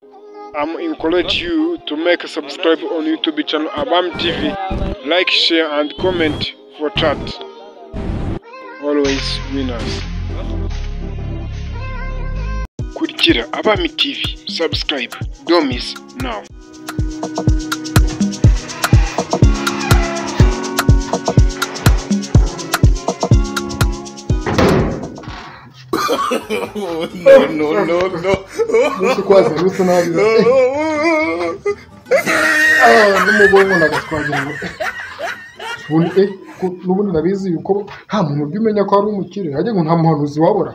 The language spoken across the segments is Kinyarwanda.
I'm encourage you to make a subscribe on YouTube channel Abami TV, like, share and comment for chat. Always winners. Kurikira Abami TV, subscribe, don't miss now. No, no, no, no. Nusu nabi. N'umugore nagatwagira ngo n'ubundi nabizi yuko nta muntu ujya umenya ko ari umukire, hajya ngo nta muhanuzi wabura.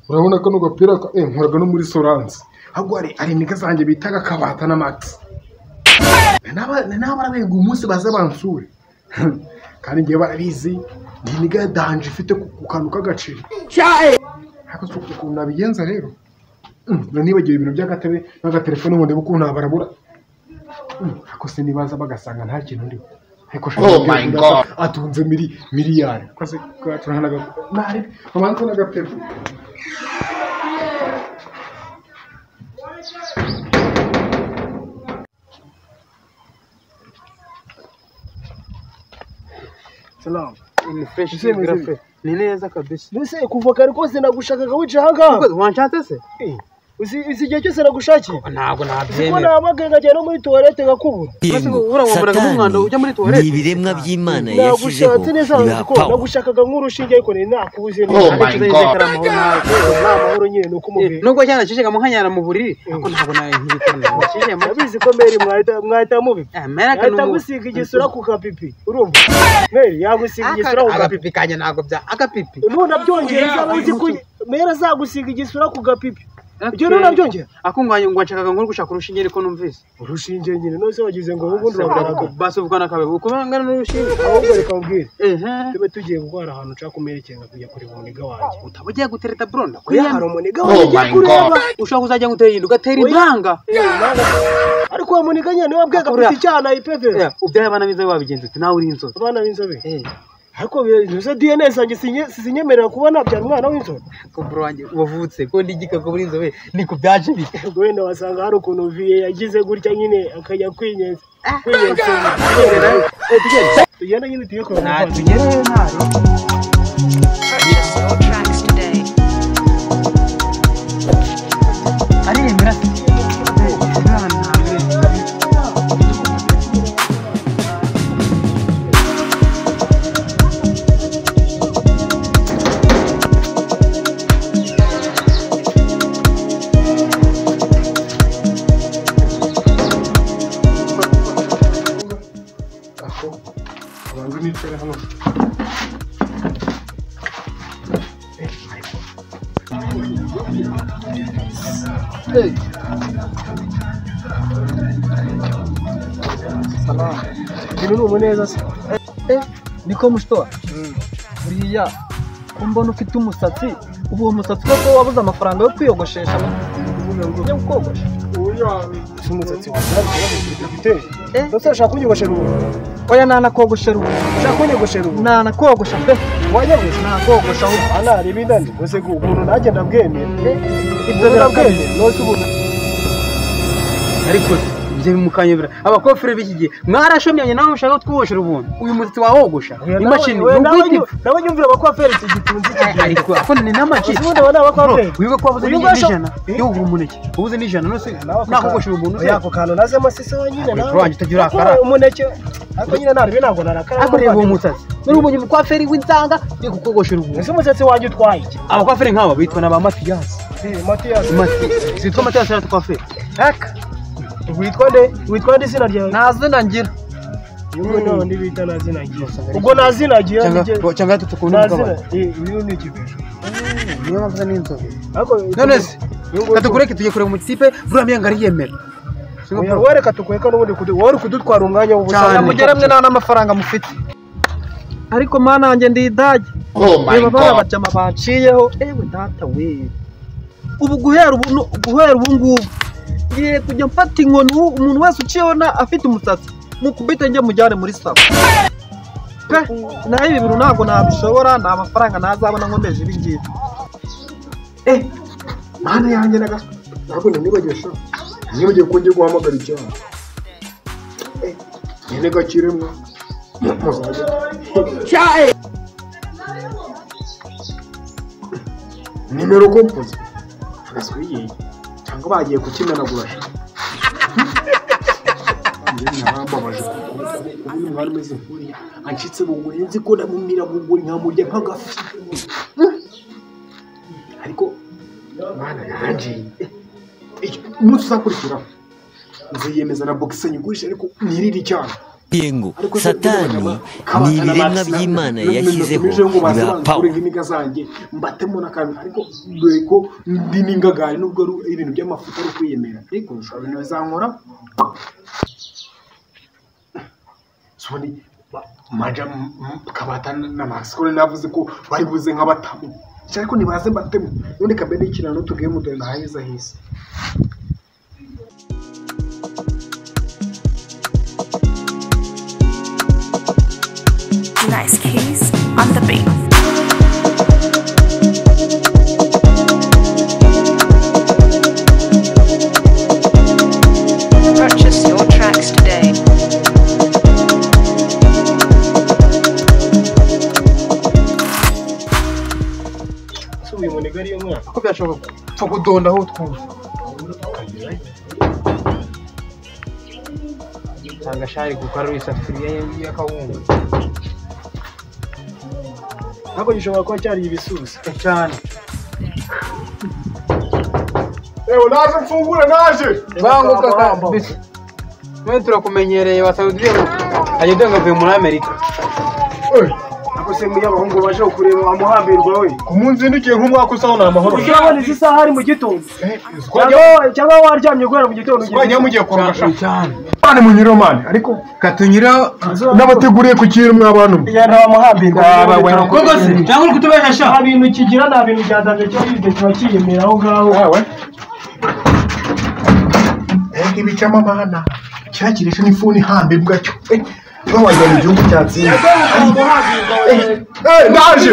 Urabona ko n'ugapira nkoraga no muri Soranse. Ahubwo hari imiga zanjye bitaga Kabata na Max. N'abarabenga umunsi baze bansure. Kandi ngiye barabizi ni imiga ya danje ifite ku kantu k'agaciro. Ariko si ukuntu nabigenza rero. Nibagiwe ibintu by'agatebe n'agatelefone ngo ndebe ukuntu nabarabura. Ariko se nibaza bagasanga nta kintu ndiho. Ariko Oh my God. Atunze miliyari. Ko se katuranaga nari bamanza n'agatebe. Salam. Ni fresh ni neza kabisa. Nese kuva kare kose nagushakaga wica ahangaha. Wanshatse se? Uzi igihe cyose nagushakiye? Ntabwo nabyemera. Uko nahamagaye nkajya no muri toilette ngakubura. Urabona umwanda ujya muri toilette. Ni ibiremwa by'Imana yashyizeho. Nagushatse neza kuko nagushakaga nk'urushinge ariko ni nakubuze neza. Oh my God. Nta mahoro nyine nuko umubiri. Nubwo cyane nacishega mu nkanyara mu buriri ariko ntabwo nayo nkibikorana. Ndabizi ko Mary mwahita mubi. Mwahita gusiga igisura ku kapipi. Urumva? Mary yagusiga igisura ku kapipi kanya ntabwo bya akapipi. None nabyongera uzaba uzi ko Mary azagusiga igisura ku gapipi. Ibyo rero nabyongera. Akunganye ngo nshakaga ngo gushaka urushinge ariko numvise. Urushinge nyine nose wagize ngo ubundi uragaragara. Basuvugana kabe uko bangana n'urushinge. Ahubwo reka mbwire. Tube tugiye gukora ahantu nshaka kumerekeza kujya kureba umuniga wanjye. Utaba ugiye gutereta bronda. Kuya hari umuniga wanjye ugiye kureba. Ushaka kuzajya ngutera inda ugatera impanga. Ariko uwo muniga nyine niwe wabwiye agafite icyaha IPV. Ubyaye abana b'inzobe wabigenza ute nawe uri inzobe. Abana b'inzobe. Ariko bivuze DNA zanjye sinyemerera kuba nabyara umwana w'inzobe. Ko bro wanjye wavutse ko ndi igikako muri inzobe niko byaje bite. Wenda wasanga hari ukuntu vie yagize gutya nyine akajya kwinyeza. Kwinyeza. Tugenda nyine tuye kwa. Na tugere ntari. Aremera. Hey. Salam. Ibintu ni neza se? Niko mushtoa. Buriya ko mbona ufite umusatsi, ubu uwo musatsi koko wabuze amafaranga yo kwiyogoshesha ujya kogosha. Si umusatsi ufite. Ndose ushaka kunyogoshera ubu? Oya nanakogoshera ubu. Ushaka kunyogoshera ubu? Nanakogosha pe. Wanyogosha? Nakogosha ubu. Ana hari ibindi ndose umuntu nanjye ndabwemera. Ibyo ndabwemera nose ubu. Ariko ibyo bimukanyobera abakofere b'iki gihe mwarashomyanye nawe mushaka twogoshera ubuntu uyu musatsi wawogosha imashini nugwiti nawe nyumvira abakwafere tugitunze iki gihe ariko ako ni n'amaki ubundi abana abakwafere wibuka ko wabuze n'ijana yo kugura umuneke ubuze n'ijana nose nakogoshera ubuntu se ako kantu nazemo sise wenyine nawe wanjye utagira urakara umuneke ariko nyine ntarebe ntabwo narakara ariko reba uwo musatsi nuri ubonye umukwaferi w'insanga yo kukogoshera ubuntu ese umusatsi wanjye utwaye iki abakwaferi nk'aba bitwa na ba Matiyasi Matiyasi zitwa Matiyasi n'abakwaferi haka witwa nde? Witwa nde izina ryawe? Nta zina ngira. Uyu none bita nta zina ngira. Ubwo nta zina ngira cyangwa tutukunda umugabane. Uyu ni ikibesho. Niyo mpamvu n'inzobe. Ariko none se katukureke tujye kureba umutipe buriya myanga ariyemera. Wowe reka tukureka n'ubundi wowe uri kudutwara umwanya w'ubusa. Mugere mwe nta n'amafaranga mufite. Ariko mana yanjye ndi idage. Oh my Reba God. bariya bajama baciyeho. Ewe data we. Ubu guhera ubu ngubu ngiye kujya mfata inkoni umuntu wese uciyeho afite umusatsi mukubite njye mujyane muri salo pe. Naho ibi bintu ntabwo nabishobora, nta mafaranga nazabona nkomeje ibi ngibi. Mana yanjye nagaswa. Ntabwo nibagiwe sha. Nibagiwe ko ngiye guhamagara icyaha. Nyine gakiremwa. Muzajya. Cyae. Nimero kompoze. Agaswiye. Cyangwa bagiye kukimenagura sha. Narambabaje kuko ubu mwari meze nkuriya ancitse bunguri nzi ko ndamumira bunguri nkamurya nk'agafi. Ariko mwana yanjye umunsi uzakurikiraho nziyemeza na boxe nyigurisha ariko nirire cyane. Yengo Satani ni ibiremwa by'Imana yashyizeho bibaha power. Nk'imiga zanjye mbatemo n'akantu ariko dore ko ndi n'ingagari nubwo ari ibintu by'amafuta ari kwiyemera ariko nshobora ibintu bizankora. Soni maja kabata na Max ko navuze ko bari buze nk'abatamu ariko nibaze mbatemo none kabende ikirano tugiye mu dore naheza hisi. Nice keys on the beat. Purchase your tracks today. So uyu muniga ari umwana. Ko byashoboka kudonda aho twumva. Cyangwa shari gukora isafuriya y'akawunga. Ntabwo gishobora kuba cyari ibisusa cyane. Ewe naje mfungura naje. Banguka kabisa. Mwe turakumenyereye wasaudiye agenda ngavuye muri Amerika. Ako se muri abahungu baje kureba wamuhambirwa we. Ku munsi ndukiye nk'umwaka usaho na amahoro. Urabona izi saha ari mu gitondo. Cyangwa waryamye guhera mu gitondo ugeze. Twajya mugiye korosha cyane. Mane munyiro mane ariko katunyira n'abateguriye kukira mwa bantu. Ya nta wamuhambirwa. Koko se cyangwa uri kutubesha sha. Nta bintu kigira nta bintu byadanje cyo yibye kiba kiyemera aho ngaho. Yawe. Ibicama mana. Cyakirisha n'ifuni hambe bwacyo. Bawajya mu gihugu cyatsinze. Naje.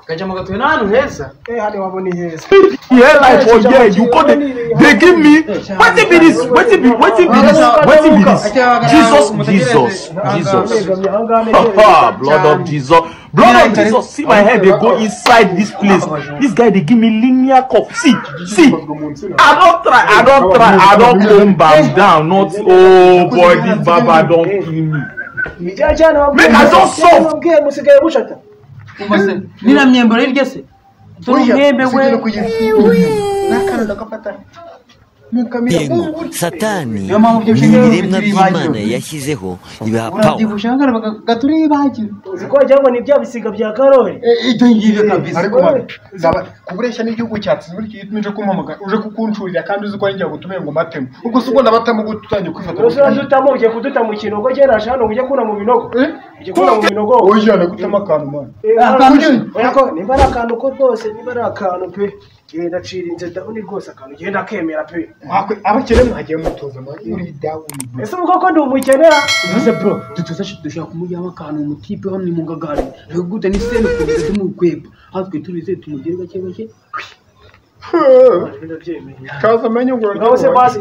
Kaja mu gatuye n'ahantu heza. Hano wabona heza. Yeah, like for yeah, you call they give me what be this? What be what be this? What be this? Jesus, Jesus, Jesus. Blood of Jesus. Blood of Jesus. See my head, they go inside this place. This guy, they give me linear cup. See, see. I don't try, I don't try, I don't come back down. Not, oh boy, this baba don't kill me. Make I just soft. Nina myembero iryo se. Umwembe we. Yengo Satani ni ibiremwa by'Imana yashyizeho bibaha power. Uzi ko wagira ngo ni bya bisiga bya Karoli. Ibyo ngibyo kabisa. Ariko kubureshya n'igihugu cyatsinze buri gihe uje kumpamagara uje kukuncurira kandi uzi ko ari njye gutumiye ngo mbatemo. Ubwo se ubwo ndabatamo gutangiye kwifata. Uzi uradutamo ugiye kuduta mu kinogo kera hano ujye kuna mu binogo. Ujye kuna mu binogo. Oya nagutema akantu man. Ariko nimba ari akantu ko rwose nimba ari akantu pe. Genda cirinze ndabona rwose akantu genda kemera pe. Abakene mwagiye mutoza uri down. Ese ubwo ko ndi umukenera? Uvuze bro, dutuza dushaka kumujyamo akantu umutipe hano ni mu ngagari. Gute ni sene kuvuze tumukweba. Hatwe turize tumugire gake gake. Kaza menye ngo ngaho se basi.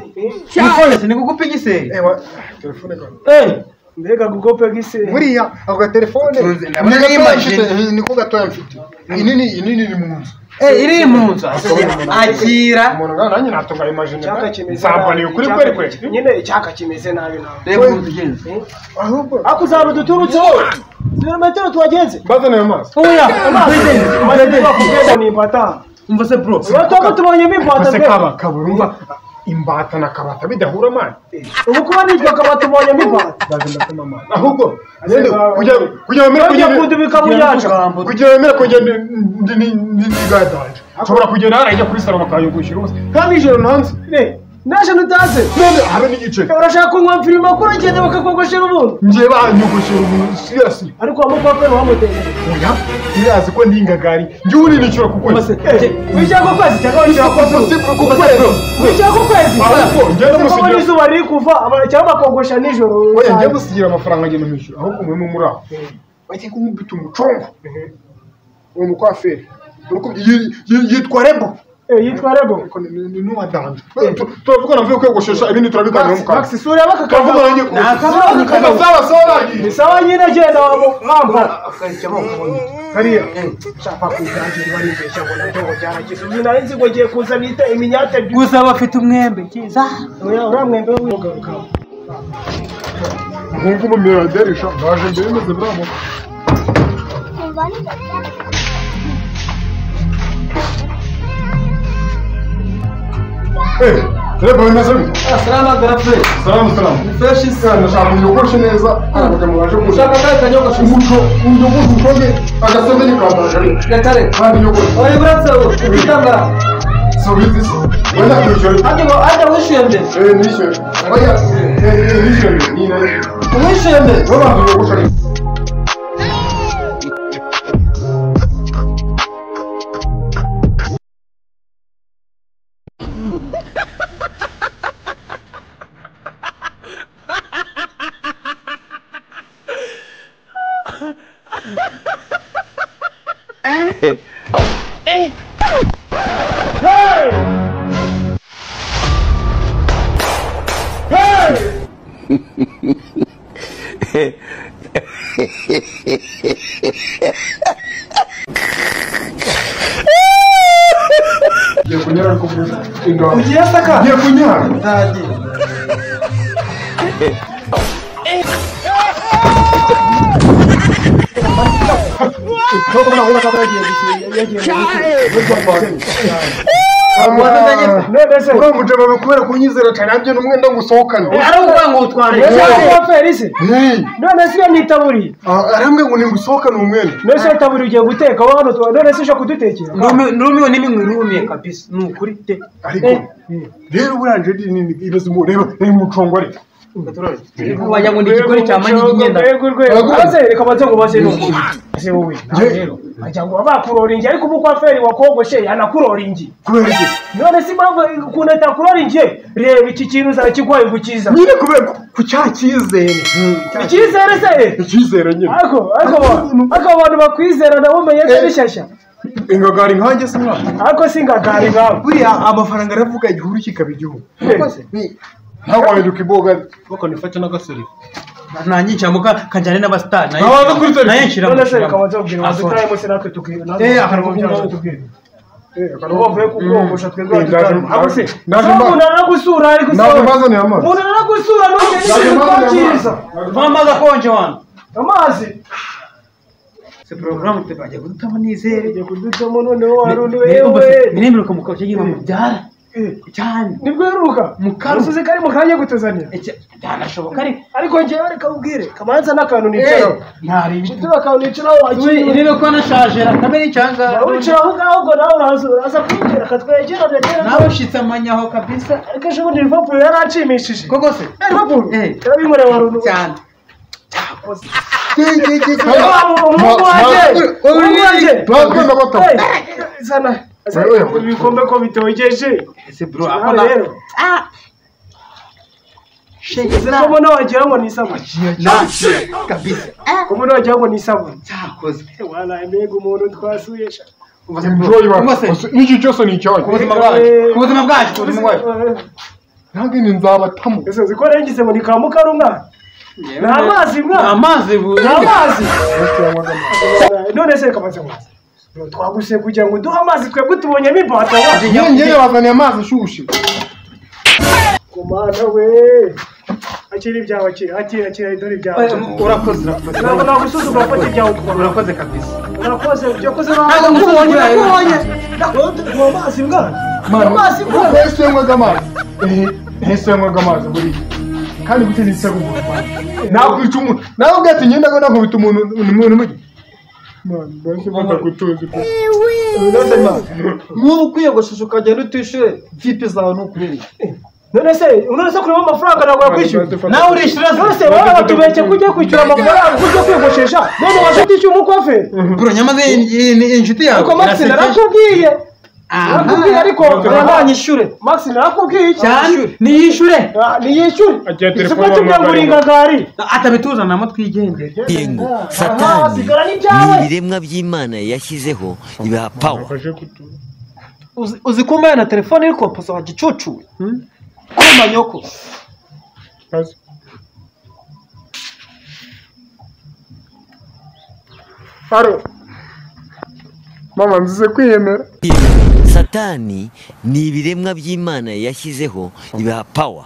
Cyane ni kugupa igiseri. Ewa telefone ka. Mbega gukopa igiseri. Buriya ako telefone niko gatoya mfite. Inini inini ni mu nzu. Iri mu nzu akira umuntu ngana nanjye natunga imagine nzambaniye ukuri kweri kweri nyine icyaka kimeze nabi nawe reba ukuntu ugenze ahubwo ako uzaba uduturutseho ibirometero tuwagenze mbazane ayo mazi oya amazi ni imbata umva se bro urabona tubonyemo imbata se kaba kaburumva imbata na kabata bidahura mani ubu kuba nitwa kabata ubonyemo imbata ndaje ndatema amazi ahubwo nyine kugira wemere kugira wemere kugenda ndi gadanje nshobora kugenda harajya kuri salo bakayogoshyira ubusa kandi ijoro ntanze naje nutaze none habe n'igice urashaka kunywa filime makuru agenda bakakogoshera ubuntu ngiye banyogoshera ubuntu seriously ariko wa mupapa wamuteye oya irazi ko ndi ingagari njye ubu ninicura ku kwezi wishyira ku kwezi cyangwa wishyira ku kwezi wishyira ku kwezi ahubwo njye ndamusigira izuba riri kuva cyangwa bakogosha nijoro oya njye musigira amafaranga ngenda mwishyura ahubwo mwe muri aho bajye kumubita umucongo uwo mukwaferi yitwa Rebo. Yitwa Rebo. Ni nuwa danje. Turavugana mvuye kwiyogoshesha ibindi turabiganira mu kanwa. Max sura Turavugana nyine. Sawa sawa. Ni sawa nyine genda mwambara. Kariya. Shaka kuganje bari mbeshya ngo nabyo ngo byaragize. Uyu nari nzi ngo ngiye kuza nita iminyate gusa bafite umwembe kiza. Oya uriya mwembe w'ugaruka. Umuhungu w'umumiliyarderi sha ndaje mbere meze bravo. Reba bimeze bite? Salama garafure. Salamu salamu. Fresh isa ndashaka unyogoshe neza abagabo baje kuza. Ushaka kae kanyogoshe. Umuco unyogoshe ushonge agasombe kandanje. Gatare. Kandi nyogoshe. Oya buratse utanga. So bizi. Wenda kwishyura. Ate wishyuye mbere. Nishyuye. Oya nishyuye ni nayo. Wishyuye mbere. Baba nyogoshe. Ugiye saka? Ngiye kunyara. Ntagiye. Uriya mujama kubera kunyizera cyane nanjye n'umwenda ngusohokane. Aravuga ngo utware. None se iyo nitaburiye. Arambwira ngo ningusohokane umwenda. None se itaburiye ugiye guteka wowe hano none se ushaka kudutekera. Numiwe n'imwe numiye kabisa ni ukuri te. Ariko rero buranje ni ibibazo mureba ni mucongo ariko. Wagira ngo ni igikori cya manyi igenda. Maze reka banze nkubaze n'ukuri. Ese wowe rero wagira ngo bakuroringi ariko ubu kwa feri wakogoshe yanakuroringi. Kubera iki? None si impamvu ukuntu atakuroringi reba iki kintu uzakigwaye gukiza. Nyine kubera ku cya cyizere. Icyizere se? Icyizere nyine. Ariko abantu bakwizera nabo umenye ko bishyashya. Ingagari nkanjye se mwana. Ariko si ingagari nkawe. Buriya amafaranga aravuga igihuru kikaba igihugu. Ntabwo wahinduka iboga bako nifate n'agasore. Nanyica muka kanjane n'abastar naye. Nabaza kuri telefone. Naye nshira. None se reka banze ubwire wadutaye mose natwe tukwiye. Akantu Ubavuye kukogosha twebwe wadutaye. Ndaje umuntu aragusura ariko ndaje mbazaniye amazi. Umuntu aragusura ntuge. Amazi akonje wana. Amazi. Se programme te bajya kudutamo nizere. Bajya kudutamo noneho warundi wewe. Minemiruka mukaba cyagiye bamubyara. Cyane. Nibwo heruka. Mukaru. Usuze kari mukanya gutuzanira. Byanashoboka ariko. Ariko ngewe reka ubwire kamanza n'akantu nicaraho. Ntari ibiti akantu nicaraho wagiye. Irebe ko anashaje kamere cyanga. Wicara aho ngaho ngo nawe uraza uraza kwinjira akatwegera ndagera. Nawe ushitse amanyaho kabisa. Ariko ejo bundi Liverpool yaranshimishije. Koko se? Liverpool. Yarabinkoreye waruntu. Cyane. Cyakoze. Umuhungu wanjye. Umuhungu wanjye. Zana. Ibikombe ko bitogeje. Ese bro akona rero. Ko mbona wagira ngo ni isabune. Kabisa. Ko mbona wagira ngo ni isabune. Cyakoze. Wala mbega umuntu twasuye sha. Enjoy your n'iki cyose ni icyanyu. Ku buzima bwacu. Ku buzima bwacu, ku buzima bwacu. Nange ni nzabatamo. Ese uzi ko naringize ngo ni ka mukarumwa. Ni amazi mwa. Ni amazi bu. Ni amazi. None se reka banze nkubaze. Twaguse kugira ngo duhe amazi twebwe tubonyemo imbata. Ngewe bazaniye amazi ashyushye. Kumana we. Akira ibyawe akira akira akira dore ibyawe. Urakoze. Ntabwo nagusuzugura ko ibyawe utwara. Urakoze kabisa. Urakoze urakoze ntabwo nkubonye nakubonye. Ndakunywa amazi mwana. Amazi mwana. Ese yanywaga amazi. Ese yanywaga amazi buriya. Kandi gute nitsaga umuntu. Nakwica umuntu. Nawe ubwo ati ngenda nakubita umuntu ni Man, basi batagutuzi pe. Nk'ubu kwiyogoshesha ukagenda utishyuye vipi zawe ni ukubera iki? None se kureba amafaranga ntabwo yakwishyura. Nawe urishyura. None se wowe batubeshye ko ugiye kwishyura amafaranga ko ugiye kwiyogoshesha none waje utishyuye umukofe. Bro nyamaze inshuti yawe. Ariko Max narakubwiye. Narakubwiye ariko nanyishyure. Max narakubwiye cyane niyishyure. Niyishyure. Agiye Siko telefone tubwira ngo uri ingagari. Atabituzanamo twigendere. Ngo Satani sigara n'ibyawe. ni ibiremwa by'Imana yashyizeho ibiha power. Afashe kutu. Uzi ko mbaye na telefone iri kompoza wa gicucu kuma nyoko. Aro mama nzize kwiyemera. Satani ni ibiremwa by'Imana yashyizeho ibiha power.